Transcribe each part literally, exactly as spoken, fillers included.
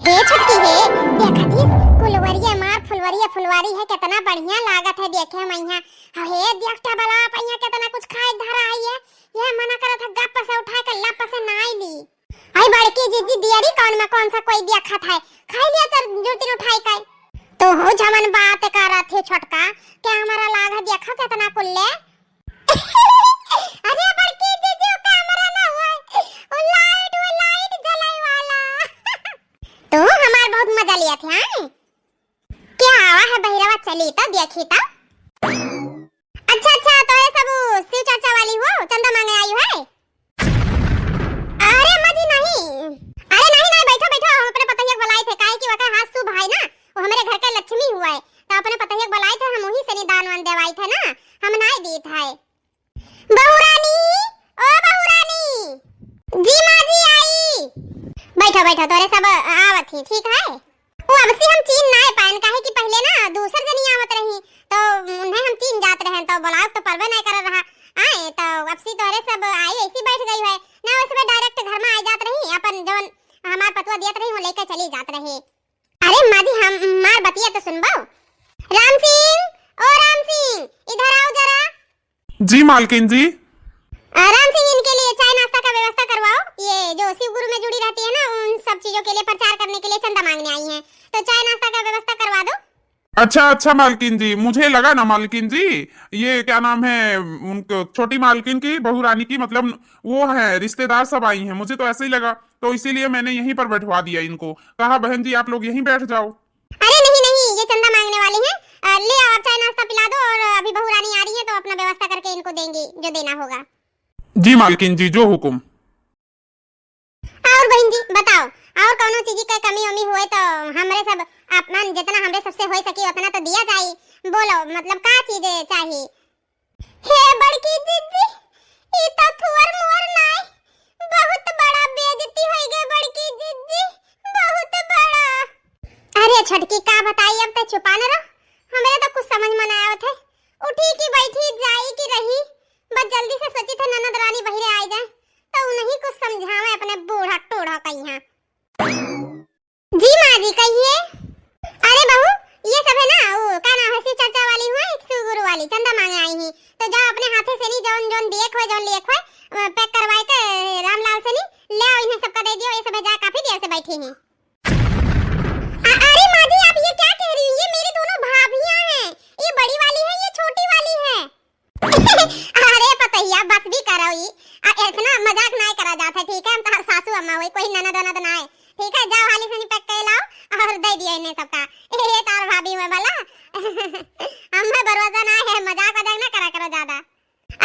ए छोटकी हे, देखत हिस, कुलवरिया मार फुलवरिया फुलवारी है, केतना बढ़िया लागत है देखे मइहाँ। हे देख टबला पइहाँ केतना कुछ खाए धरा है ये। ये मना करत है गप से उठाए के लप से नाई ली। आई बड़की जिज्जी दियरी कौन में कौन सा कोई देखत है, खाई लिया तर जुतिन उठाई के। तो हो जवन बात करत है छोटका, के हमारा लाग है देखा केतना कुल्ले। अरे बड़की जिज्जी, वो कैमरा ना हुआ है, वो लाइट, वो लाइट जलाई वाला। तो हमार बहुत मजा लिया थे, हाँ? क्या आवा है बहिरवा, चली तो देखी तो। अच्छा, अच्छा, तो ये सब शिव चर्चा वाली हो, चंदा मांगे आई है? अरे अम्मा जी, नहीं। अरे नहीं, नहीं, बैठो, बैठो, हम अपने पतोहिया के बुलाए थे, काहे कि वकर हाथ शुभ है ना, वो हमारे घर के लक्ष्मी हुआ है, तो अपने पतोहिया के बुलाए थे, हम वही से निदान वान देवाई थे ना, हम नहीं दी थे। बहू रानी, ओ बहू रानी। जी माँ जी आई। बैठो, बैठो, तोरे सब आवत ही, ठीक है? वो अब से हम चीन ना पाएन, काहे कि पहले ना दूसर जनी आवत रही, तो उन्हें हम चीन जात रहे, तो बुलाव तो परबे नहीं कर रहा। आए, तो अब से तोरे सब आई, ऐसी बैठ गई है ना, वैसे direct घर में आ जात रही, अपन जौन हमार पतुआ दियत रही, वो लेके चली जात रही। अरे माँ जी, हमार बतिया तो सुनबो। राम सिंह, ओ राम सिंह, इधर आओ जरा। जी मालकिन जी। अ, राम सिंह, इनके लिए चाय नाश्ता का व्यवस्था करवाओ। ये जो शिव गुरु में जुड़ी रहती है ना, उन सब चीजों के लिए, प्रचार करने के लिए चंदा मांगने आई हैं, तो चाय नाश्ता का व्यवस्था करवा दो। अच्छा, अच्छा मालकिन जी, मुझे लगा ना मालकिन जी, ये क्या नाम है, उनको छोटी मालकिन की, बहू रानी की, मतलब वो है रिश्तेदार सब आई हैं, मुझे तो ऐसे ही लगा, तो इसीलिए मैंने यहीं पर बैठवा दिया इनको। कहा, "बहन जी, आप लोग यहीं बैठ जाओ।" अरे नहीं, नहीं, ये चंदा मांगने वाली हैं। अ, ले आओ, आप चाय नाश्ता पिला दो और अभी बहू रानी आ रही है तो अपना व्यवस्था करके इनको देंगी जो देना होगा। जी मालकिन जी, जो हुकुम। और बहन जी बताओ, और कौनो चीज के कमी वमी हुए तो हमरे सब अपन जितना हमरे सबसे हो सकी उतना तो दिया जाई। बोलो, मतलब का चीज चाहिए? हे बड़की जिज्जी, ई तो थुअर मुअर नाय, बहुत बड़ा बेइज्जती होई गए बड़की जिज्जी, बहुत बड़ा। अरे छोटकी, का बताई, अब तो चुपा न रह, हमरे तो कुछ समझ में ना आवत है। उठी की बैठी, जाई की रही, बस जल्दी से सोची थे ननद रानी बहिरे आ जाए, तो उन्हीं कुछ समझावे अपने बूढ़ा टूढ़ा कहिया। जी माँ जी, कहिए। अरे बहू, ये सब है ना, वो का नाम है, शिव चर्चा वाली हुआ, एक शिव गुरु वाली, चंदा मांगे आई ही। तो जाओ अपने हाथे से नहीं, जौन जौन दिए खोए, जौन लिए खोए, अ, pack करवाए के रामलाल से नहीं, ले आओ, इन्हें सबका दे दियो, ये सब है जा, काफी देर से बैठी हैं। अ-, अरे माँ जी, आप ये क्या कह रही हैं? ये मेरी दोनों भाभियाँ हैं, ये बड़ी वाली है, ये छोटी वाली है। अरे पतोहिया, बस भी करो ई। आ, इतना मजाक नाय करा जात है, ठीक है? हम तोहार सासू अम्मा होई, कोई ननद वनद नाय, ठीक है? जाओ हाली सनी pack कर लाओ और दे दियो इन्हें सबका। ए, ये तार भाभी हुए भला। हमें भरोसा ना है, मजाक वजाक ना करा करो ज्यादा।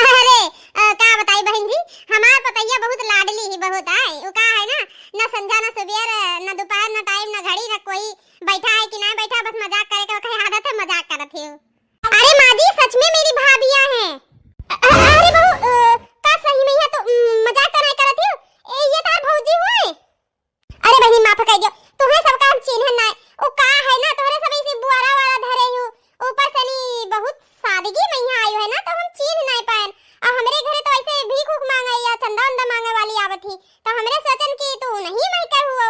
अरे, अ, का बताई बहन जी, हमार पतोहिया बहुत लाडली ही, बहुत है। वो का है ना, ना संझा, ना सुबेर, ना दोपहर, ना time, ना घड़ी, ना कोई बैठा है कि ना बैठा, बस मजाक करे के ओकर आदत है, मजाक करत ही। अरे माँ जी, सच में मेरी भाभियाँ हैं। अ-, अ-, अरे बहू, अ, का सही में यह तो, उम, मजाक तो नहीं करत हो? ए, ये तार भौजी हुए? अरे बहिनी, माफ कर दियो, तुम्हें सबका हम चिन्ह नाय। ओ का है ना, तोहरे सब इसी बुआरा वाला धरे हो, ऊपर से नी बहुत सादगी में यहाँ आयो है ना, तो हम चिन्ह नाय पाएन। और हमरे घरे तो ऐसे भीख उख मांगे या चंदा उंदा मांगे वाली आवत ही, तो हमरे सोचन कि तू नहीं मैं कह हुआ।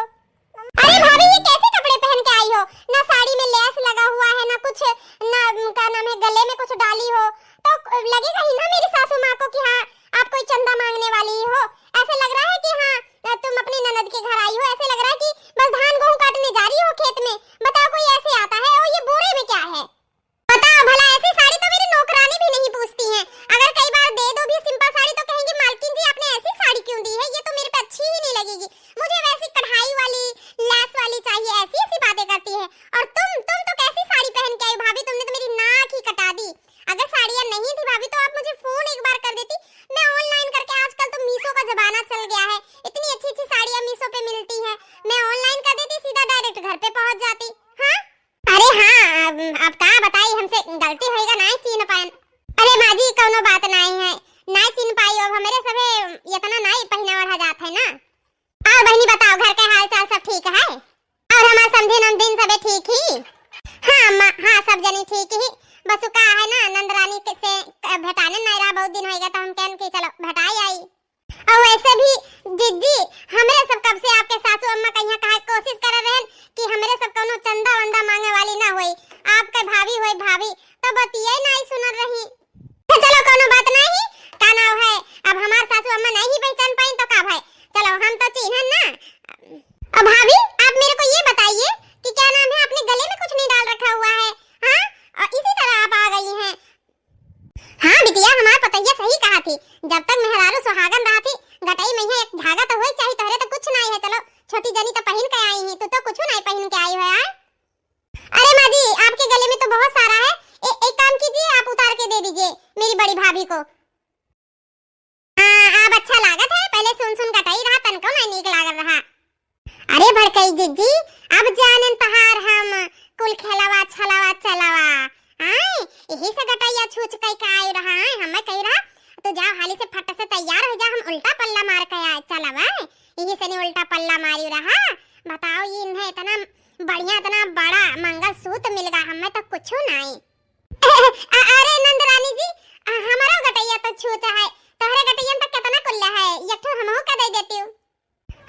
अरे भाभी, ये कैसे कपड़े पहन के आई हो? ना साड़ी में lace लगा हुआ है, ना कुछ, ना, उम, क्या नाम है, गले में कुछ डाली हो, तो लगेगा ही ना मेरी सासू माँ को कि हाँ, आप कोई चंदा मांगने वाली हो। ऐसे लग रहा है कि हाँ, तुम अपनी ननद के घर आई हो, ऐसे लग रहा है कि बस धान गेहूं काटने जा रही हो खेत में। बताओ, कोई ऐसे आता है? और ये बोरे में क्या है? बताओ भला, ऐसी साड़ी तो मेरी नौकरानी भी नहीं पूछती हैं। अगर कई बार दे दो भी simple साड़ी तो कहेंगी, "मालकिन जी, आपने ऐसी साड़ी क्यों दी है? ये तो मेरे पे अच्छी ही नहीं लगेगी। मुझे वैसी कढ़ाई वाली, lace वाली चाहिए।" ऐसी ऐसी बातें करती है। और तुम, तुम तो कैसी साड़ी पहन के आई भाभी? तुमने तो मेरी नाक ही कटा दी। अगर साड़ियाँ नहीं थी भाभी तो आप मुझे phone एक बार कर देती, मैं online करके, आजकल तो Meesho का जमाना चल गया है, इतनी अच्छी अच्छी साड़ियाँ Meesho पे मिलती हैं, मैं online कर देती, सीधा direct घर पे पहुँच जाती। हाँ। अरे हाँ, अब, अब का बताई, हमसे गलती होइगा, नाय चीन पाएन। अरे माँ जी, कौनो बात नाय है, नाय चीन पाई, अब हमरे सभे इतना नाय पहिना ओढ़ा जात है ना। और बहिनी बताओ, घर के हाल चाल सब ठीक है? और हमार समधी नंदिन सबे ठीक ही? हाँ अम्मा, हाँ, सब जनी ठीक ही। बस उ का है ना, नंद रानी के से भेटाने नहीं रहा, बहुत दिन होइगा, तो हम कहन कि चलो भेटाई आई। और वैसे भी जिज्जी, हमरे सब कब से आपके सासू अम्मा का यहाँ कहा कोशिश कर रहे हैं के आई हो, आय? अरे माँ जी, आपके गले में तो बहुत सारा है, ए-, एक काम कीजिए, आप उतार के दे दीजिए मेरी बड़ी भाभी को। हाँ, अब अच्छा लागत है, पहले सुन सुन गटई रहा, तनको नहीं नीक लागत रहा। अरे बड़कई जिज्जी, अब जानेन तहार हम कुल खेलवा छलवा चलवा। आय, यही से गटैया छूछ कई के आय रहा है, हमें कही रहा, "तू जाओ हाली से फट से तैयार हो जा, हम उल्टा पल्ला मार के आए चलब।" आय, यही से नहीं उल्टा पल्ला मारी रहा। बताओ, ये इन्हें इतना बढ़िया, इतना बड़ा मंगलसूत्र मिल गया, हमें तो कुछ नहीं। अ-, अरे नंद रानी जी, अ, हमारो गटैया तो छूछ है, तोहरे गटैयन तो कितना कुल्ला है, एक ठो हमहू का दे देती हूँ।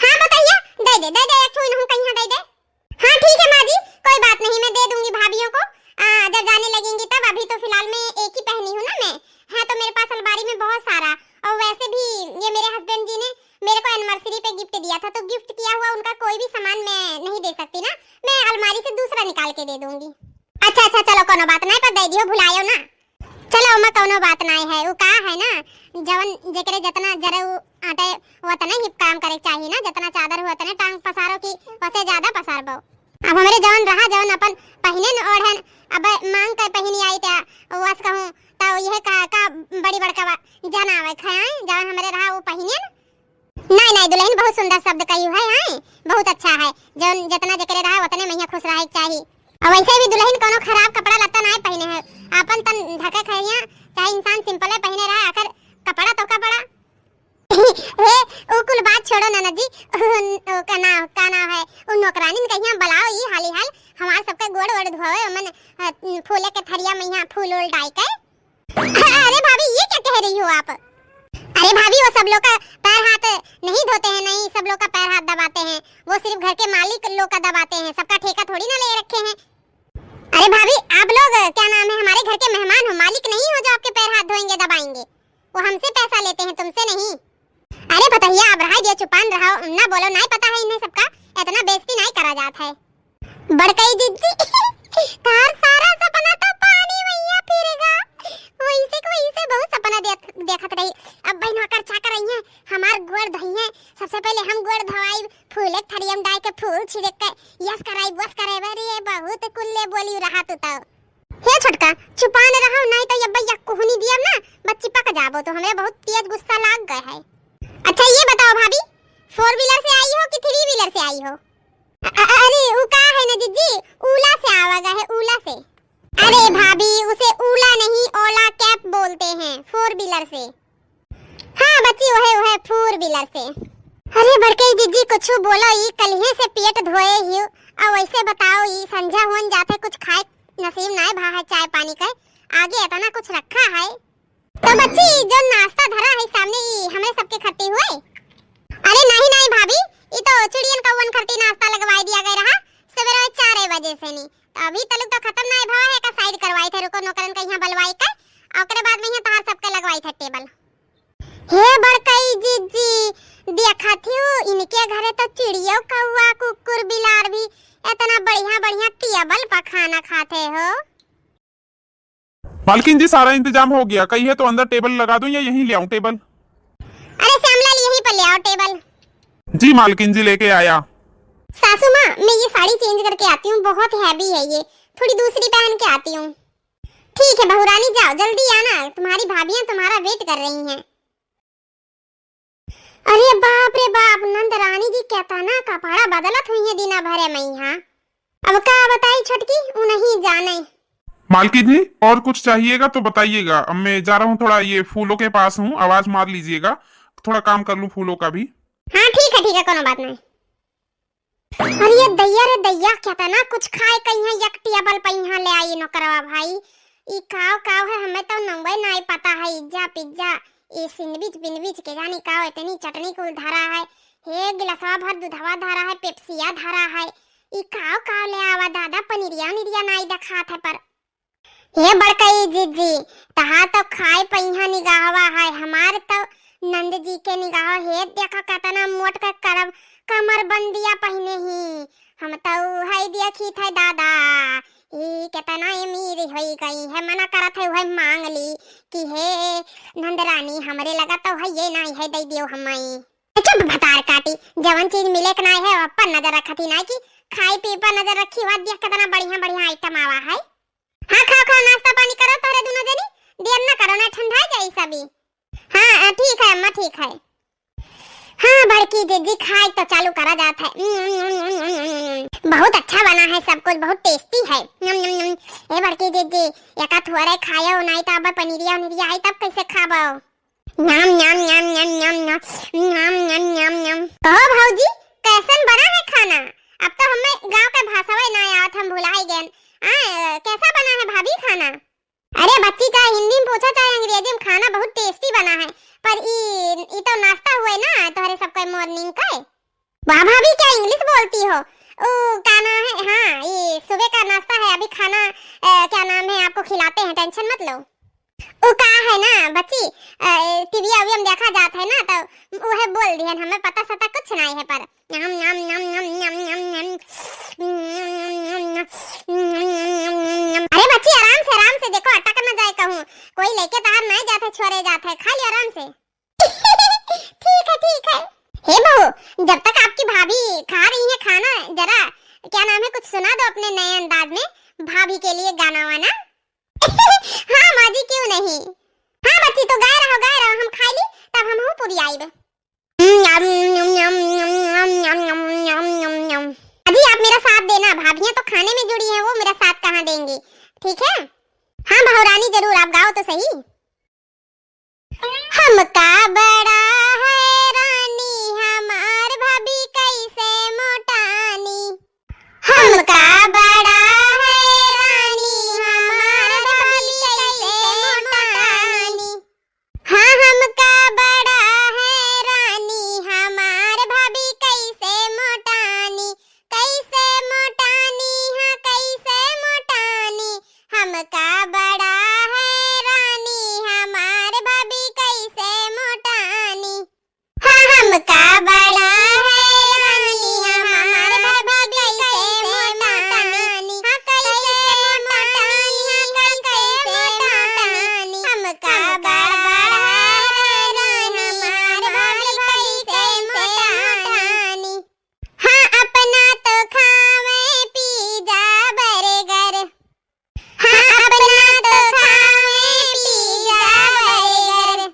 हाँ बताइए, दे दे, दे दे, एक ठो इनहू कहीं दे दे। हाँ ठीक है माँ जी, कोई बात नहीं, मैं दे दूंगी भाभियों को। आ, जब जाने लगेंगी तब, अभी तो फिलहाल मैं एक ही पहनी हूँ ना मैं। है तो मेरे पास अलमारी में बहुत सारा, और वैसे भी ये मेरे हस्बैंड जी ने मेरे को एनिवर्सरी पे गिफ्ट दिया था, तो गिफ्ट किया हुआ उनका कोई भी सामान मैं नहीं दे सकती ना, मैं अलमारी से दूसरा निकाल के दे दूंगी। अच्छा अच्छा, चलो कोनो बात नहीं, पर दे दियो, भुलायो ना। चलो ओमा कौनो बात नाय है, उ का है ना, जवन जेकरे जतना जरे उ आटे, वतने ही काम करे के चाही ना, जतना चादर हो, वतने टांग पसारो कि वसे ज्यादा पसारबो। अब हमरे जवन रहा, जवन अपन पहिनेन ओढ़ेन, अब मांग के पहिनी आई त वस कहूँ, त यह का, का बड़ी बड़का बा-, जनावे खाए, जवन हमरे रहा वो पहिनेन। नहीं, नहीं, दुल्हन बहुत सुंदर शब्द कही है, हैं? बहुत अच्छा है। जौन जितना जेकरे रहा, उतने महिया खुश रहे के चाही। और वैसे भी दुल्हन कोनो खराब कपड़ा लत्ता नहीं पहने है, अपन तन ढके खैया, चाहे इंसान सिंपल है पहने रहे, आखिर कपड़ा तो कपड़ा। हे, उ कुल बात छोड़ो ननद जी, उ, उ का ना, का नाम है, उ नौकरानी कहिया बुलाओ, ई हाली हाल हमार सबके गोड़ वोड़ धोवे, ओमन, अ, फूले के थरिया में यहाँ फूल उल डाल के। अरे भाभी, ये क्या कह रही हो आप? अरे भाभी, वो सब लोग का पैर हाथ नहीं धोते हैं, नहीं, सब लोग का पैर हाथ दबाते हैं, वो सिर्फ घर के मालिक लोग का दबाते हैं, सबका ठेका थोड़ी ना ले रखे हैं। अरे भाभी, आप लोग क्या नाम है, हमारे घर के मेहमान हो, मालिक नहीं हो जो आपके पैर हाथ धोएंगे, दबाएंगे। वो हमसे पैसा लेते हैं, तुमसे नहीं। अरे भतैया, अब रहा दिया, चुपान रहा, ना बोलो, ना पता है इन्हें सबका, इतना बेइज्जती नहीं करा जात है। बड़कई जिज्जी, तार सारा सपना तो पानी मैया फिरेगा। वैसे को वैसे बहुत सपना देख, देखत रही। अब बहन होकर चाकर रही है, हमार गोड़ धोई है, सबसे पहले हम गोड़ धोआई, फूले थरियम डाल के फूल छिड़क के यस कराई, बस करे, अरे बहुत कुल्ले बोली रहा तू तो। हे छोटका, चुपान रहो, नहीं तो ये भैया कुहनी दिया ना, बच्ची पक जाबो तो हमरे बहुत तेज गुस्सा लाग गए है। अच्छा ये बताओ भाभी, फोर व्हीलर से आई हो कि थ्री व्हीलर से आई हो? अ-, अ-, अरे, उ का है ना जिज्जी, ऊला से आवा गा है, ऊला से। अरे भाभी, उसे ऊला नहीं, ओला कैब बोलते हैं, फोर व्हीलर से। हाँ बच्ची, वहे, वहे, फोर व्हीलर से। अरे बड़कई जिज्जी, कुछ बोलो, ई कलिहे से पेट धोए ही, और वैसे बताओ, ई संझा होन जाते, कुछ खाए नसीब नाय भा है, चाय पानी का आगे इतना कुछ रखा है। तो बच्ची, जो नाश्ता धरा है सामने, ई हमरे सबके खट्टी हुए? अरे नहीं, नहीं भाभी, ई तो चिड़ियन कौवन खट्टी नाश्ता लगवाई दिया गया रहा सवेरे चार बजे से नी। तो अभी तलक तो खत्म नहीं भवा है, का साइड करवाई थे, रुको नौकरन का यहाँ बलवाई का, और ओकरे बाद में यहाँ तहार सबके लगवाई थे टेबल। हे बड़कई जिज्जी, देखा थी इनके घरे तो चिड़ियो कौआ कुकुर बिलार भी इतना बढ़िया बढ़िया टेबल पर खाना खाते हो। मालकिन जी, सारा इंतजाम हो गया, कही है तो अंदर टेबल लगा दूं या यहीं ले आऊं टेबल? अरे श्यामलाल, यहीं पर ले आओ टेबल। जी मालकिन जी, लेके आया। सासू माँ, मैं ये साड़ी चेंज करके आती हूँ, बहुत हैवी है ये, थोड़ी दूसरी पहन के आती हूँ। ठीक है बहू रानी, जाओ जल्दी आना, तुम्हारी भाभियाँ तुम्हारा वेट कर रही हैं। अरे बाप रे बाप, नंद रानी जी केतना कपड़ा बदलत हुई है दिना भरे में यहाँ। अब का बताई छोटकी, उ नहीं जाने। मालकिन जी, और कुछ चाहिएगा तो बताइएगा। अब मैं जा रहा हूँ, थोड़ा ये फूलों के पास हूँ, आवाज मार लीजिएगा, थोड़ा काम कर लूँ फूलों का भी। हाँ ठीक है, ठीक है, कोनो बात नहीं। अरे दैया रे दैया, केतना कुछ खाए कहीं है, एक टेबल पे यहाँ ले आई नौकरवा भाई। ई काव काव है, हमें तो नंगे नाई पता है। इज्जा पिज्जा, ई सिंडविच बिंडविच के जानी काव, इतनी चटनी कुल धरा है। हे गिलासवा भर दूधवा धरा है, पेप्सिया धरा है। ई काव काव ले आवा दादा, पनीरिया उनीरिया नाई देखात है पर। हे बड़कई जिज्जी, तहार तो खाए पइहा निगाहवा है, हमार तो नंद जी के निगाह। हे देखा केतना मोट के करब कमर बंदिया पहिने ही। हम तो है देखी थे दादा, ई केतना अमीर होई गई है, मना करत है वह मांग ली कि हे नंद रानी, हमरे लगा तो है ये नहीं है, दे दियो हमाई। चुप भतार काटी, जवन चीज मिले के नाय है, अपन नजर रखत ही नाय कि खाई पी पर नजर रखी हुआ, देख कितना बढ़िया बढ़िया item आवा है। हाँ, खाओ, खाओ, नाश्ता पानी करो तोहरे दुनो जनी, देर ना करो, ना ठंडा जाई सभी। हाँ, अ, ठीक है अम्मा, ठीक है। हाँ, बड़की जिज्जी, खाए तो चालू करा जात है। बहुत अच्छा बना है सब कुछ, बहुत tasty है। ए बड़की जिज्जी, एका थोड़े खायो, नाई तो अब पनीरिया उनीरिया आई तब कैसे खाबो? न्याम, न्याम, न्याम। कहो भौजी, कैसन बना है खाना? अब तो हमें गाँव के भाषावे ना आवत, हम भुलाई गए। आ, कैसा बना है भाभी खाना? अरे बच्ची, चाहे हिंदी में पूछो चाहे अंग्रेजी में, खाना बहुत tasty बना है। पर ई, ई तो नाश्ता हुए ना तोहरे सबके morning के। वाह भाभी, क्या English बोलती हो? ओ, क्या नाम है? हाँ, ये सुबह का नाश्ता है, अभी खाना, अ, क्या नाम है, आपको खिलाते हैं, tension मत लो। ओ, का है ना बच्ची, अ, टीवी वीवी में देखा जात है ना, तो उहे बोल दिहन, हमें पता सता कुछ नहीं है, पर न्याम, न्याम, न्याम। अरे बच्ची, आराम से, आराम से, देखो, अटक न जाए कहूँ, कोई लेके तार नहीं जात है, छोड़े जात है, खा लियो आराम से। ठीक है, ठीक है। हे बहू, जब तक आपकी भाभी खा रही है खाना, जरा, क्या नाम है, कुछ सुना दो अपने नए अंदाज में, भाभी के लिए गाना वाना। हाँ माँ जी, क्यों नहीं। हाँ बच्ची, तो गाए रहो, गाए रहो, हम खाई ली, तब हम हूँ पूरी आइब। अजी, आप मेरा साथ देना, भाभियाँ तो खाने में जुड़ी हैं, वो मेरा साथ कहाँ देंगी, ठीक है? हाँ महारानी, जरूर, आप गाओ तो सही। हमका बड़ा है रानी हमार भाभी कैसे मोटानी। हमका बड़ा है रानी हमार भाभी कैसे मोटानी। हाँ, हमका बड़ा है रानी हमार भाभी कैसे मोटानी, कैसे मोटानी, हाँ, कैसे मोटानी। हमका बड़ा है रानी हमार भाभी कैसे मोटानी। हाँ, हमका बड़ा है रानी हमार भाभी कैसे मोटानी, हाँ, कैसे मोटानी, हाँ, कैसे मोटानी। हमका बड़ा है रानी हमार भाभी कैसे मोटानी। हाँ, अपना तो खावे pizza burger। हाँ, अपना तो खावे pizza burger।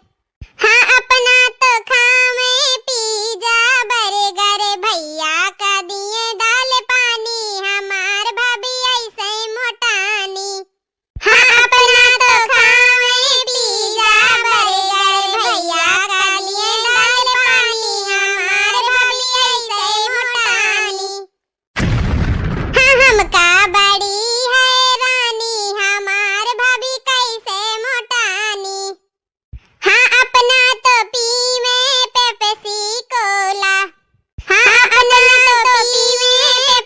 हाँ, अपना तो खावे pizza burger। भैया का दिए दाल पानी, हमार भाभी ऐसे मोटानी। हाँ, अपना तो खावे pizza burger, भैया का लिए दाल पानी, हमार भाभी ऐसे मोटानी। हाँ, हमका बड़ी है रानी, हमार भाभी कैसे मोटानी। हाँ, अपना तो पीवे Pepsi Cola। हाँ, अपना तो पीवे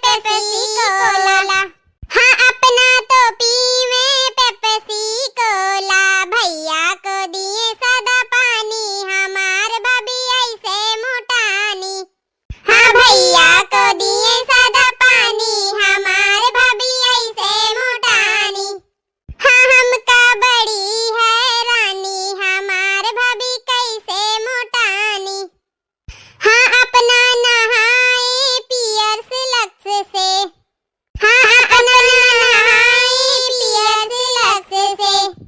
Pepsi Cola। हाँ, अपना तो पीवे Pepsi Cola। भैया को दिए सादा पानी, हमार भाभी ऐसे मोटानी। हाँ, भैया को दिए सादा पानी, हमार भाभी ऐसे मोटानी। हाँ, हमका बड़ी है रानी, हमार भाभी कैसे मोटानी। हाँ, अपना नहाए Pure Lux से। हाँ, अपना नहाए Pure Lux से।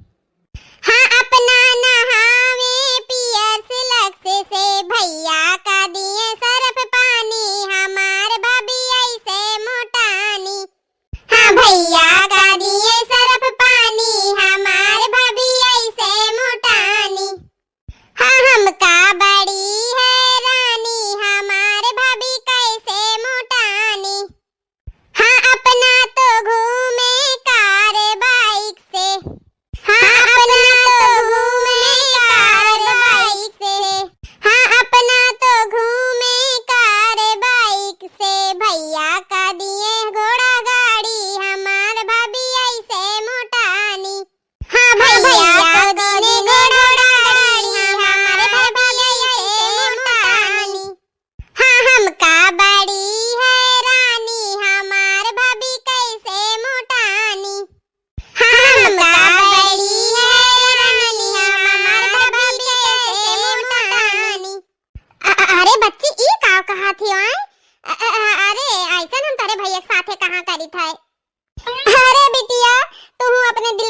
हाँ, अपना नहावे Pure Lux से। भैया का दिए सर्फ पानी, हमार भाभी ऐसे मोटानी। हाँ, भैया का दिए सर्फ पानी, हमार भाभी ऐसे मोटानी। हाँ, हमका बड़ी है रानी, हमार भाभी कैसे मोटानी। हाँ, अपना तो घूमे car bike से। हाँ, अपना तो घूमे car bike से। हाँ, अपना तो घूमे car bike से। भैया का दिए घोड़ा गाड़ी, हमार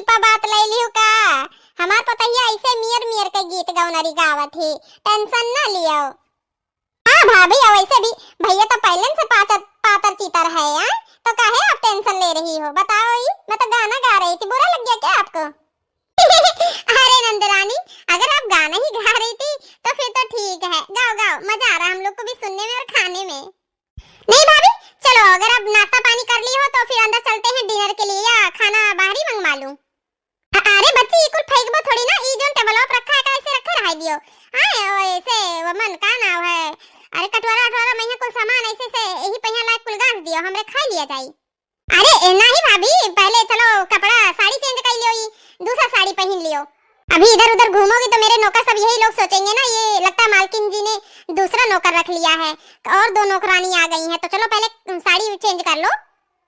पर बात ले लियो का? हमार पतहिया ऐसे मियर मियर के गीत गौनरी गावत ही, tension ना लियो। हाँ भाभी, और वैसे भी भैया तो पहले से पाचर, पातर चीतर है, आय? तो काहे आप tension ले रही हो? बताओ ही, मैं तो गाना गा रही थी, बुरा लग गया क्या आपको? अरे नंदरानी, अगर आप गाना ही गा रही थी, तो फिर तो ठीक है, गाओ, गाओ, मजा आ रहा हम लोग को भी सुनने में और खाने में। नहीं भाभी, चलो, अगर आप नाश्ता पानी कर ली हो, तो फिर अंदर चलते हैं dinner के लिए, या खाना बाहर ही मंगवा लूं? अ-, अरे बच्ची, ई कुल फेंकबो थोड़ी ना, ई जोन टेबलवा पर रखा है, का ऐसे रखे रह दियो। आए, ओ, ऐसे, वो मन का नाव है, अरे कटोरा वटोरा में कुल सामान ऐसे से, यही पहिया लायक कुल गांस दियो, हमरे खा लिया जाई। अरे, ए, नहीं भाभी, पहले चलो कपड़ा, साड़ी change कर लियो, ई दूसरा साड़ी पहन लियो। अभी इधर उधर घूमोगी तो मेरे नौकर सब यही लोग सोचेंगे ना, ये लगता है मालकिन जी ने दूसरा नौकर रख लिया है, और दो नौकरानी आ गई हैं, तो चलो पहले साड़ी change कर लो।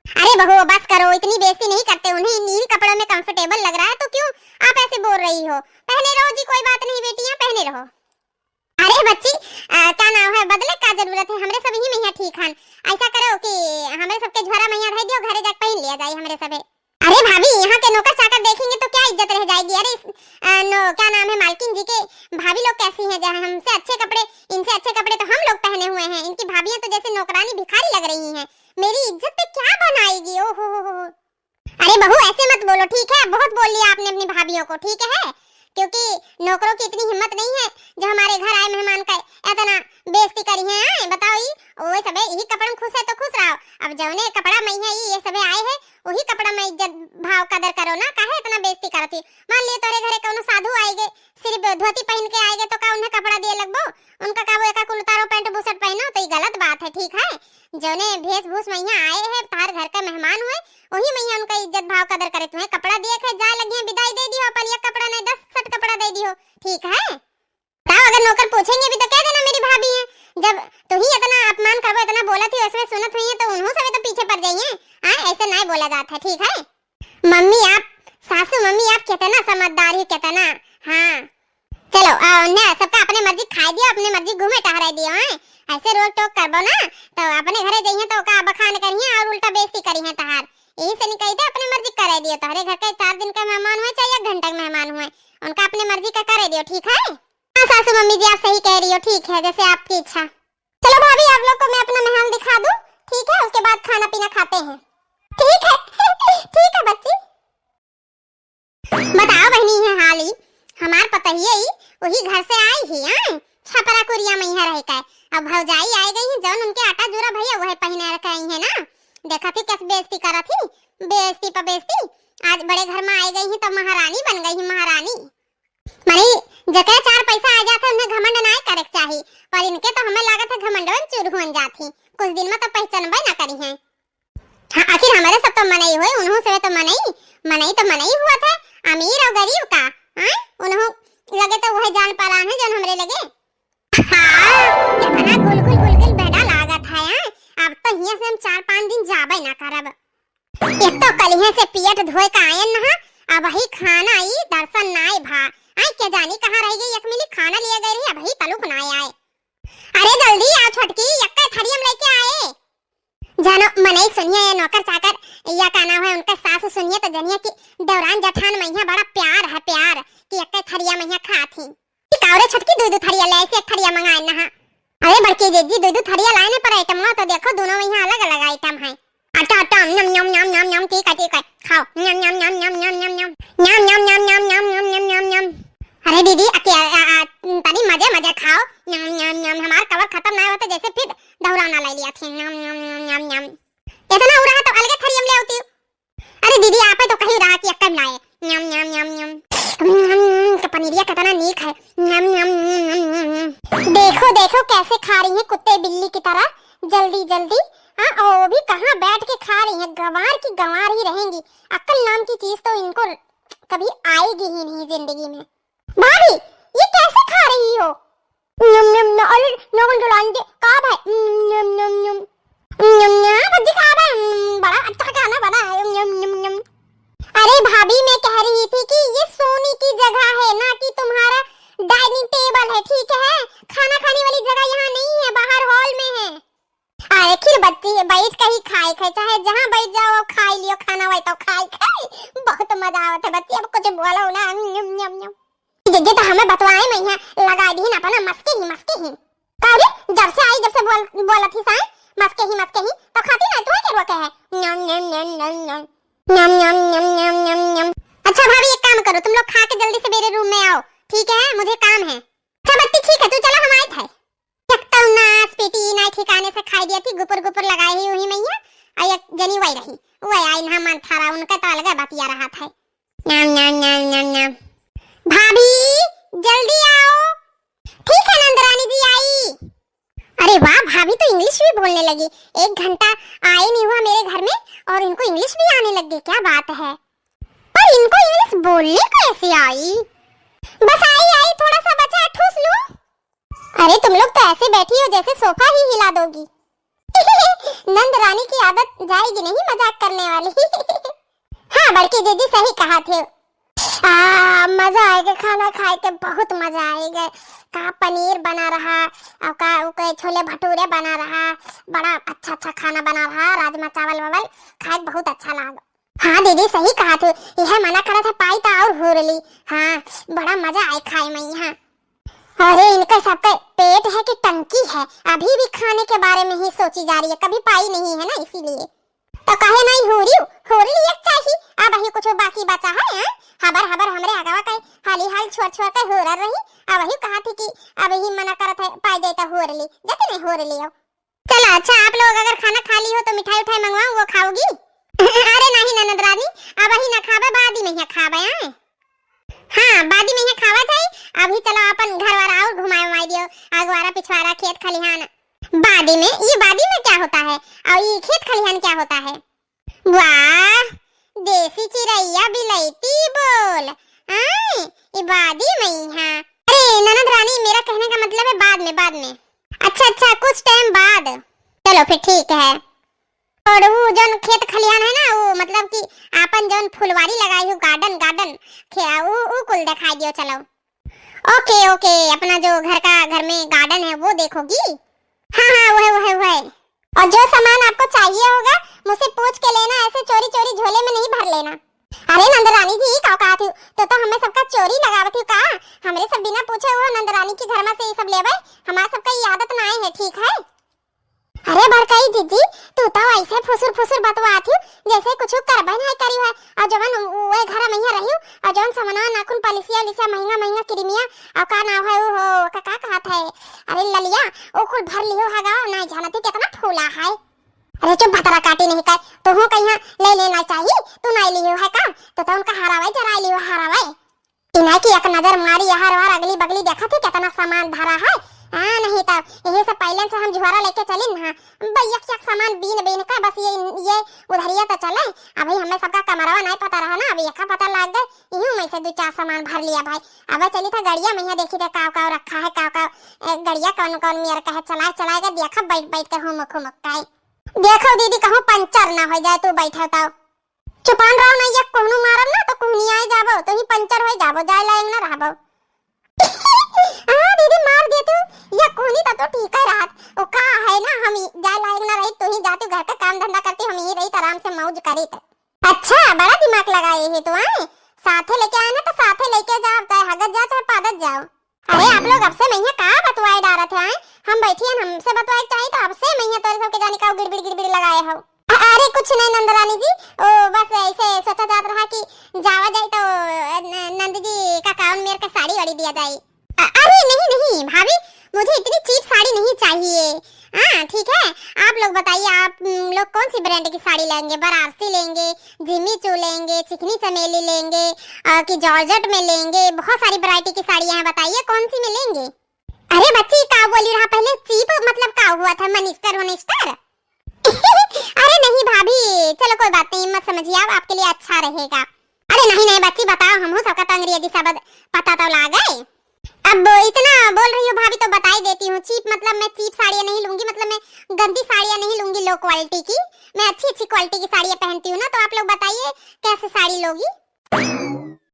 अरे बहू, बस करो, इतनी बेइज्जती नहीं करते उन्हें, इन्हीं कपड़ों में comfortable लग रहा है, तो क्यों आप ऐसे बोल रही हो? पहने रहो जी, कोई बात नहीं बेटियां, पहने रहो। अरे बच्ची, अ, क्या नाम है, बदले का जरूरत है, हमरे सब ही में यहाँ ठीक हन। ऐसा करो कि हमरे सबके झोरा में यहाँ रह दियो, घरे जाके पहन लिया जाए हमरे सबे। अरे भाभी, यहाँ के नौकर चाकर देखेंगे तो क्या इज्जत रह जाएगी? अरे, अ, नो, क्या नाम है, मालकिन जी के भाभी लोग कैसी हैं, जहाँ हमसे अच्छे कपड़े, इनसे अच्छे कपड़े तो हम लोग पहने हुए हैं, इनकी भाभियाँ तो जैसे नौकरानी भिखारी लग रही हैं। मेरी इज्जत पे क्या बनाएगी? ओ हो हो हो। अरे बहू, ऐसे मत बोलो, ठीक है? बहुत बोल लिया आपने अपनी भाभियों को, ठीक है? क्योंकि नौकरों की इतनी हिम्मत नहीं है जो हमारे घर आए मेहमान का इतना बेइज्जती करी है। आए, बताओ, ई वो सबे यही कपड़न खुश है तो खुश रहो। अब जौने कपड़ा में है, ई ये सबे आए हैं, वही कपड़ा में इज्जत भाव कदर करो ना, काहे इतना बेइज्जती करत ही? मान लिए तोरे घरे कौनो साधु आएगे, सिर्फ धोती पहन के आएगे, तो का उन्हें कपड़ा दिए लगबो? उनका का वो एका कुल उतारो, pant बुशर्ट पहनो, तो ई गलत बात है, ठीक है? जौने भेष भूष में यहाँ आए हैं, तार घर का मेहमान हुए, वही में यहाँ उनका इज्जत भाव कदर करे। तुम्हें कपड़ा दिए थे, जाए लगी हैं, विदाई दे दियो अपन, एक कपड़ा नहीं, दस set कपड़ा दे दियो, ठीक है? बताओ, अगर नौकर पूछेंगे भी तो कह देना मेरी भाभी है। जब तुही इतना अपमान करबो, इतना बोलत ही, उसमें सुनत हुई है तो उन्हों से भी तो पीछे पड़ जाइए। हाँ, ऐसे नहीं बोला जाता है, ठीक है? मम्मी आप, सासू मम्मी आप कितना समझदार ही, कितना। हाँ, चलो, आ, उन्हें सबका अपने मर्जी खाए दियो, अपने मर्जी घूमे टहराए दियो, हैं? ऐसे रोक टोक करबो ना, तो अपने घरे जइहें तो का बखान करिहें और उल्टा बेइज्जती करिहें तहार। यही से नहीं कही थे, अपने मर्जी कराए दियो, तोहरे घर के चार दिन का मेहमान हुए चाहे एक घंटा का मेहमान हुए, उनका अपने मर्जी का कराए दियो, ठीक है? हाँ सासू मम्मी जी, आप सही कह रही हो, ठीक है, जैसे आपकी इच्छा। चलो भाभी, आप लोग को मैं अपना महल दिखा दूँ, ठीक है? उसके बाद खाना पीना खाते हैं। ठीक है, ठीक है बच्ची। बताओ बहनी, है हाल ही हमार पतहिया ही वही घर से आई ही, हाँ, छपरा कुरिया में यहाँ रह के। अब भौजाई आए गई है, जौन उनके आटा जूरा भैया वह पहने रखे आई है ना। देखा थी कैसे बेइज्जती करा थी, बेइज्जती पर बेइज्जती। आज बड़े घर में आए गई है तो महारानी बन गई है, महारानी। माने, जके चार पैसा आ जात है, उन्हें घमंड नाय करे के चाही, पर इनके तो हमें लागत है घमंडवन चूर हुअन जात ही। कुछ दिन में तो पहचानबे ना करी हैं। हाँ, आखिर हमारे सब तो मनई होए, उन्हों से तो मनई, मनई तो मनई हुआ था, अमीर और गरीब का, हाँ? उन्हों लगे तो वह जान पहचान है जौन हमरे लगे। हाँ, कितना गुलगुल गुलगुल बेटा लागत है, हाँ? अब तो हियां से हम चार पाँच दिन जाबे ना करब। एक तो कलिहे से पियट धोए का आयन नहा, अब ही खाना ई दर्शन नाय भा। आई के जानी कहाँ रह गई, एक मिली खाना लिए गई रही, अब ही तलुक नाय आए। अरे जल्दी आओ छोटकी, यक्का थरियम लेके आए। जानो मनई सुनिए, ये नौकर चाकर या का नाम है, उनका सास सुनिए तो जानिए कि देवरान जठान मैया बड़ा प्यार है, प्यार कि यक्का थरिया मैया खात ही। कि कावरे छोटकी दू दू थरिया ले, ऐसे एक थरिया मंगाए नहा। अरे बड़की जीजी, दू दू थरिया लाए ने पर आइटम तो देखो, दोनों में यहाँ अलग अलग आइटम है। आटा आटा, नम नम नम नम नम, ठीक है ठीक है, खाओ, नम नम नम नम नम नम नम, नम नम नम नम नम नम नम नम नम। अरे दीदी, अके, आ, आ, तनी मजे मजे खाओ, नम नम नम, हमार कवर खत्म ना होते जैसे फिर दौराना ले लिया थी, नम नम नम नम नम। इतना हो रहा तो अलगे थरियम ले आती। अरे दीदी, आपे तो कही रहा कि अक्कम लाए। न्यम, न्यम, न्यम, न्यम। न्यम, न्यम, तो पनीरिया कितना नीक है। न्यम, न्यम, न्यम, न्यम, न्यम, न्यम। देखो, देखो, कैसे खा रही हैं कुत्ते बिल्ली की तरह, जल्दी, जल्दी। हाँ, और वो भी कहाँ बैठ के खा रही हैं, गंवार की गंवार ही रहेंगी। अक्ल नाम की चीज तो इनको कभी आएगी ही नहीं जिंदगी में। भाभी, ये कैसे खा रही हो? न्यम, न्यम, न-, अरे, नवल दुल्हन के का भाई? न्यम, न्यम, न्यम। न्यम, न्यम, बच्ची का भाई? हम्म, बड़ा अच्छा खाना बना है। न्यम, न्यम, न्यम। अरे भाभी, मैं कह रही थी कि ये सोने की जगह है, ना कि तुम्हारा dining table है, ठीक है? खाना खाने वाली जगह यहाँ नहीं है, बाहर hall में है। अरे खिर बच्ची, बैठ के ही खाए खाए, चाहे जहाँ बैठ जाओ, खाई लियो खाना, वही तो खाए खाए। बहुत मजा आवत है बच्ची। नम, नम, नम, नम, नम। नम, नम, नम, नम, नम, नम। अच्छा भाभी, एक काम करो, तुम लोग खा के जल्दी से मेरे रूम में आओ, ठीक है? मुझे काम है। अच्छा बच्ची, ठीक है, तू चलो, हम आए थे। एक तो नास पीटी ना ठिकाने से खाई दिया थी, गुपुर गुपुर लगाए ही वही मैया, और एक जनी वही रही, वही आई ना मन थारा, उनका तो अलग बतिया रहा था। नम, नम, नम, नम, नम। भाभी, जल्दी आओ। ठीक है नंदरानी जी, आई। अरे वाह, भाभी तो इंग्लिश भी बोलने लगी। एक घंटा आए नहीं हुआ मेरे घर में और इनको इंग्लिश भी आने लग गई, क्या बात है। पर इनको इंग्लिश बोलने कैसे आई? बस आई, आई, थोड़ा सा बचा, ठूस लूं। अरे तुम लोग तो ऐसे बैठी हो जैसे सोफा ही हिला दोगी। नंद रानी की आदत जाएगी नहीं मजाक करने वाली। हाँ बड़की जीजी, सही कहा थे। आ, मजा आएगा खाना खाए के, बहुत मजा आएगा। का पनीर बना रहा, और का, वो के छोले भटूरे बना रहा, बड़ा अच्छा अच्छा खाना बना रहा, राजमा चावल वावल खाए के बहुत अच्छा लाग। हाँ दीदी, सही कहा थे, यह मना करत है पाई तो और हो रही। हाँ, बड़ा मजा आए खाए में यहाँ। अरे इनका सबका पेट है कि टंकी है, अभी भी खाने के बारे में ही सोची जा रही है, कभी पाई नहीं है ना इसीलिए। तो कहे नहीं हो रही, हो रही एक चाही, अब ही कुछ बाकी बचा है, हैं? हबर हबर हमरे अगवा के हाली हाल छोड़ छोड़ के हो रही, अब ही कहा थी कि अब ही मना करत है, पाई जाए तो हो रही, जते नहीं हो रही हो। चलो अच्छा, आप लोग अगर खाना खा ली हो तो मिठाई उठाई मंगवाऊं, वो खाओगी? अरे नहीं ननद रानी, अब ही ना खाबे, बाद ही में ही खाबे, हैं? हाँ, बादी में यहाँ खावा जाई। अभी चलो अपन घर वाला और घुमाए उमाए दियो, अगवारा पिछवारा खेत खलिहान। बादी में, ये बादी में क्या होता है और ये खेत खलिहान क्या होता है? वाह, देसी चिरैया बिलैती बोल। आए, ये बादी में यहाँ। अरे ननद रानी, मेरा कहने का मतलब है बाद में, बाद में। अच्छा अच्छा, कुछ टाइम बाद। चलो फिर ठीक है। और वो जौन खेत खलिहान है ना, वो मतलब कि आपन जौन फुलवारी लगाई हो, गार्डन, गार्डन, खे-, वो, वो कुल दिखाई दियो, चलो। ओके ओके, अपना जो घर का, घर में गार्डन है वो देखोगी? हाँ हाँ, वो है, वो है, वो है। और जो सामान आपको चाहिए होगा, मुझसे पूछ के लेना, ऐसे चोरी चोरी झोले में नहीं भर लेना। अरे नंद रानी जी, का कहा थी, तो, तो हमें सबका चोरी लगावत थी का? हमरे सब बिना पूछे वो नंद रानी के घर में से ये सब लेवे, हमारे सबका ये आदत ना है, ठीक है? अरे बड़कई जीजी, तू तो ऐसे फुसुर फुसुर बतवात हियो, जैसे कुछ करबे नहीं करी है। और जवन उहे घर में यहाँ रहियो, और जवन समनवा नाखून पलिसिया लिसिया महंगा महंगा क्रीमिया, और का नाव है वो हो, का, का कहत है? अरे ललिया, वो कुल भर लियो है गा, नहीं जानती कितना फूला है। अरे चुप भतरा काटी नहीं कर, तू हूँ कहीं ले लेना चाहिए, तू नहीं लियो है का? तो, तो उनका हरावे जरा लियो हरावे। इन्हें की एक नजर मारी, यहाँ वार अगली बगली देखा थी कितना सामान धरा है। हाँ, नहीं तो यही से पहले से हम झोरा लेके चलिन ना। बस एक एक सामान बीन बीन का बस ये, ये उधरिया तो चले। अभी हमें सबका कमरवा नहीं पता रहा ना, अभी एक पता लग गए। यूं में से दो चार सामान भर लिया भाई। अब चली था गड़िया में यहाँ देखी थे काव काव रखा है, काव काव, ए, गड़िया कौन कौन मेर का है, चलाए चलाए के देखा बैठ बैठ के हुमुक हुमुक का है। देखो दीदी, कहूँ पंचर ना हो जाए, तू बैठे तो। चुपान रहो ना, या कोहनू मारब ना तो कोहनी आए जाबो, तो ही पंचर होई जाबो, जाए लायक ना रहबो। हाँ दीदी, मार दे तू, या कोहनी तो, तो ठीक है रहत। ओ का है ना, हम ही जाए लायक ना रही, तू ही जाती घर का काम धंधा करती, हम ही रही आराम से मौज करी। अच्छा, बड़ा दिमाग लगाए है तू, आए? साथे लेके आए ना तो साथे लेके जाओ, चाहे हगत जाओ, चाहे पादत जाओ। अरे आप लोग अब से मइहाँ का बतवाए डारत है, आए? हम बैठी हन, हमसे बतवाए के चाही तो अब से मइहाँ तोरे सबके जानी का गिड़बिड़ गिड़बिड़ लगाए हो। अ-, अरे कुछ नहीं नंदरानी जी, ओ बस ऐसे सोचा जात रहा कि जावा जाए तो, अ, न-, नंद जी का काउन मेर का साड़ी वाड़ी दिया जाए। अ-, अरे नहीं नहीं भाभी, मुझे इतनी चीप साड़ी नहीं चाहिए। हाँ ठीक है, आप लोग बताइए, आप, उम, लोग कौन सी ब्रांड की साड़ी लेंगे? बनारसी लेंगे, जिमी चू लेंगे, चिकनी चमेली लेंगे, अ, कि जॉर्जेट में लेंगे? बहुत सारी वैरायटी की साड़ियाँ हैं, बताइए कौन सी में लेंगे? अरे बच्ची, का बोली रहा पहले, चीप मतलब का हुआ था, मनिस्टर वनिस्टर? अरे नहीं भाभी, चलो कोई बात नहीं, मत समझिए आप, आपके लिए अच्छा रहेगा। अरे नहीं नहीं बच्ची, बताओ, हमहू सबका तो अंग्रेजी शब्द पता तो लागे। अब इतना बोल रही हो भाभी, तो बता ही देती हूँ, चीप मतलब मैं चीप साड़ियाँ नहीं लूंगी, मतलब मैं गंदी साड़ियाँ नहीं लूंगी लो क्वालिटी की, मैं अच्छी अच्छी क्वालिटी की साड़ियाँ पहनती हूँ ना। तो आप लोग बताइए, कैसे साड़ी लोगी?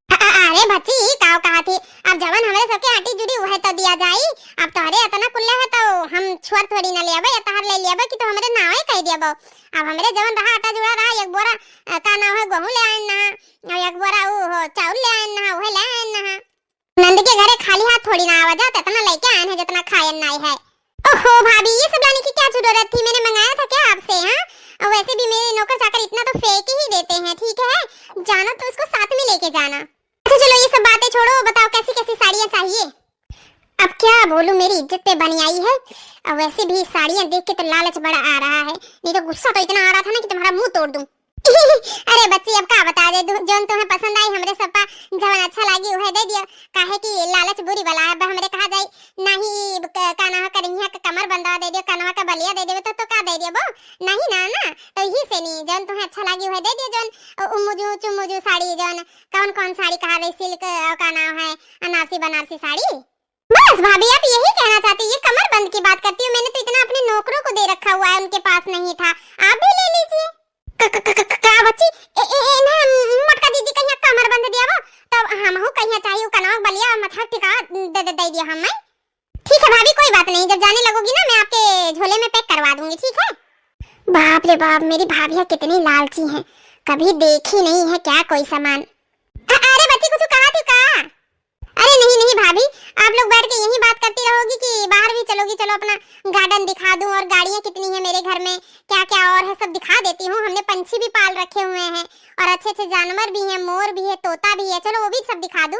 अ-, अ-, अरे बच्ची, ई काव कहा थी? अब जवन हमरे सबके आटी जुड़ी, वह तो दिया जाई। अब तोहरे इतना कुल्ले है, तो हम छोर थोड़ी ना लेबे, या तहर ले लेबे कि तो हमरे नावे कह देबो। अब हमरे जवन रहा, आटा जुड़ा रहा, एक बोरा, अ, का नाव है, गेहूं ले आए ना, और एक बोरा ऊ हो, चाउर ले आए ना, वह ले आए ना। नंद के घरे खाली हाथ थोड़ी ना आवा जात, इतना लेके आए हैं जितना खायन नाई है। ओहो भाभी, ये सब लाने की क्या जरूरत थी? मैंने मंगाया था क्या आपसे, हाँ? और वैसे भी मेरे नौकर चाकर इतना तो फेंक ही देते हैं, ठीक है? जाना तो उसको साथ में लेके जाना। अच्छा चलो, ये सब बातें छोड़ो, बताओ कैसी कैसी साड़ियाँ चाहिए? अब क्या बोलूं, मेरी इज्जत पे बनी आई है। और वैसे भी साड़ियाँ देख के तो लालच बड़ा आ रहा है, नहीं तो गुस्सा तो इतना आ रहा था ना कि तुम्हारा मुंह तोड़ दूं। अरे बच्ची, अब का बता दे, जो- जौन तुम्हें पसंद आई, हमरे सब का जवन अच्छा लागी उहे दे दियो। काहे कि लालच बुरी बला है, अब हमरे कहा जाई, नहीं क- कानवा करिया का कमर बंदवा दे दियो, कानवा का बलिया दे देवे तो, तो का दे दियो वो? नहीं ना, ना। तो यही से नहीं, जौन तुम्हें अच्छा लागी उहे दे दियो, जौन उ- उम्मुजू चुम्मुजू साड़ी, जौन कौन कौन साड़ी कहा गई, सिल्क और का नाम है, अनारसी बनारसी साड़ी। बस भाभी, आप यही कहना चाहती, ये कमर बंद की बात करती हो? मैंने तो इतना अपने नौकरों को दे रखा हुआ है, उनके पास नहीं था, आप भी ले लीजिए। क- क- क- क- का बच्ची? ए- ए- ए- ना, मोटका दीदी कहिया कमर बंद दिया वो, तब हमहू कहिया चाहिए वो कनवा बलिया और मथवा टिका दे, दे, दे दिया हम। ठीक है भाभी, कोई बात नहीं, जब जाने लगोगी ना, मैं आपके झोले में पैक करवा दूंगी, ठीक है? बाप रे बाप, मेरी भाभिया कितनी लालची हैं, कभी देखी नहीं है क्या कोई सामान। अ- अरे बच्ची, कुछ कहा थी का? अरे नहीं नहीं भाभी, आप लोग बैठ के यही बात करती रहोगी कि बाहर भी चलोगी? चलो अपना गार्डन दिखा दूं, और गाड़ियां कितनी हैं मेरे घर में, क्या क्या और है, सब दिखा देती हूँ। हमने पंछी भी पाल रखे हुए हैं, और अच्छे अच्छे जानवर भी हैं, मोर भी है, तोता भी है, चलो वो भी सब दिखा दूं।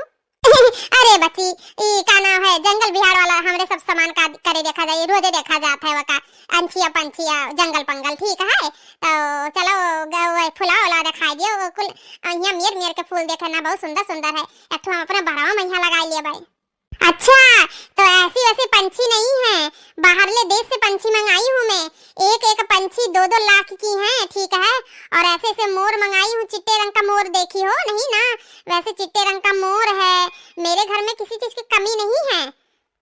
अरे बच्ची, ई का नाम है, जंगल बिहार वाला हमरे सब सामान का करे देखा जाए, रोजे देखा जात है वका, अंछिया पंछिया, जंगल पंगल, ठीक है? तो चलो ग- वो फुला उला दिखाई दियो, वो कुल यहाँ मेर मेर के फूल देखे ना, बहुत सुंदर सुंदर है। एक ठो हम अपने बड़वा में यहाँ लगा लिए भाई। अच्छा, तो ऐसी वैसी पंछी नहीं है, बाहरले देश से पंछी मंगाई हूँ मैं। एक एक पंछी दो दो लाख की हैं, ठीक है? और ऐसे ऐसे मोर मंगाई हूँ, चिट्टे रंग का मोर, देखी हो नहीं ना? वैसे चिट्टे रंग का मोर है। मेरे घर में किसी चीज की कमी नहीं है।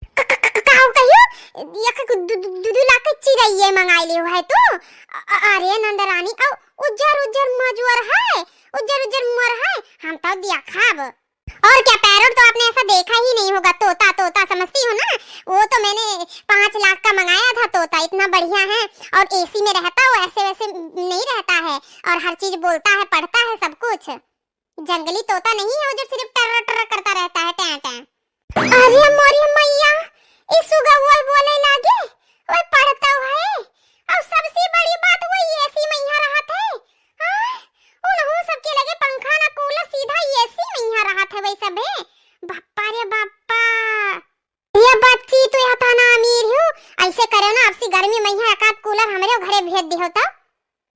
क- क- क- काऊ कहियो, एक दु- दु- दु- दु लाख के चिरैये मंगाई लियो है तू? अ- अ- अरे नंदरानी, औ उज्जर उज्जर मजुअर है, उज्जर उज्जर मुअर है, हम तो दिया खाब। और क्या, पैरोट तो आपने ऐसा देखा ही नहीं होगा, तोता, तोता समझती हो ना, वो तो मैंने पाँच लाख का मंगाया था तोता, इतना बढ़िया है, और एसी में रहता हो, ऐसे वैसे नहीं रहता है, और हर चीज बोलता है, पढ़ता है, सब कुछ। जंगली तोता नहीं है वो जो सिर्फ टर्र टर्र करता रहता है, टैं टैं। अरे मोरी मैया, ई सुगवा बोले लागे, वो पढ़ता है, और सबसे बड़ी बात वो एसी में यहाँ रहत है। हाँ, उनहू सबके लगे पंखा ना कूलर, सीधा एसी में यहाँ रहत है वही सभे। बाप्पा रे बाप्पा। ये बच्ची, तू यहाँ थाना अमीर हो, ऐसे करे ना, आपसी गर्मी में यहाँ एक आध कूलर हमरे घरे भेज दिहो तो।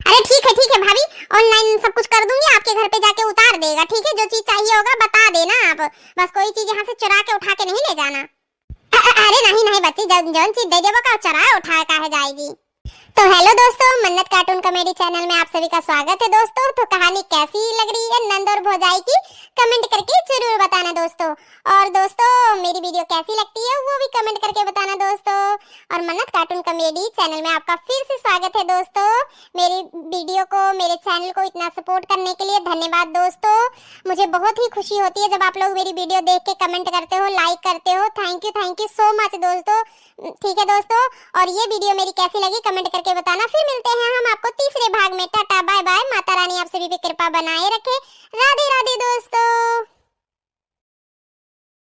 अरे ठीक है, ठीक है भाभी, ऑनलाइन सब कुछ कर दूंगी, आपके घर पे जाके उतार देगा, ठीक है? जो चीज चाहिए होगा बता देना आप, बस कोई चीज यहाँ से चुरा के उठा के नहीं ले जाना। अ- अ- अरे नहीं नहीं बच्ची, जौन जौन चीज दे देबो का चुरा उठा काहे जाएगी? तो हेलो दोस्तों, मन्नत कार्टून कॉमेडी चैनल में आप सभी का स्वागत है दोस्तों। तो कहानी कैसी लग रही है नंद और भौजाई की, कमेंट करके जरूर बताना दोस्तों। और दोस्तों, मेरी वीडियो कैसी लगती है वो भी कमेंट करके बताना दोस्तों। और मन्नत कार्टून कॉमेडी चैनल में आपका फिर से स्वागत है दोस्तों। मेरी वीडियो को, मेरे चैनल को इतना सपोर्ट करने के लिए धन्यवाद दोस्तों। मुझे बहुत ही खुशी होती है जब आप लोग मेरी वीडियो देख के कमेंट करते हो, लाइक करते हो। Thank you, thank you so much दोस्तों। ठीक है दोस्तों, और ये वीडियो मेरी कैसी लगी कमेंट करके बताना। फिर मिलते हैं हम आपको तीसरे भाग में। टाटा बाय बाय, माता रानी आप सभी पे कृपा बनाए रखे। राधे राधे दोस्तों।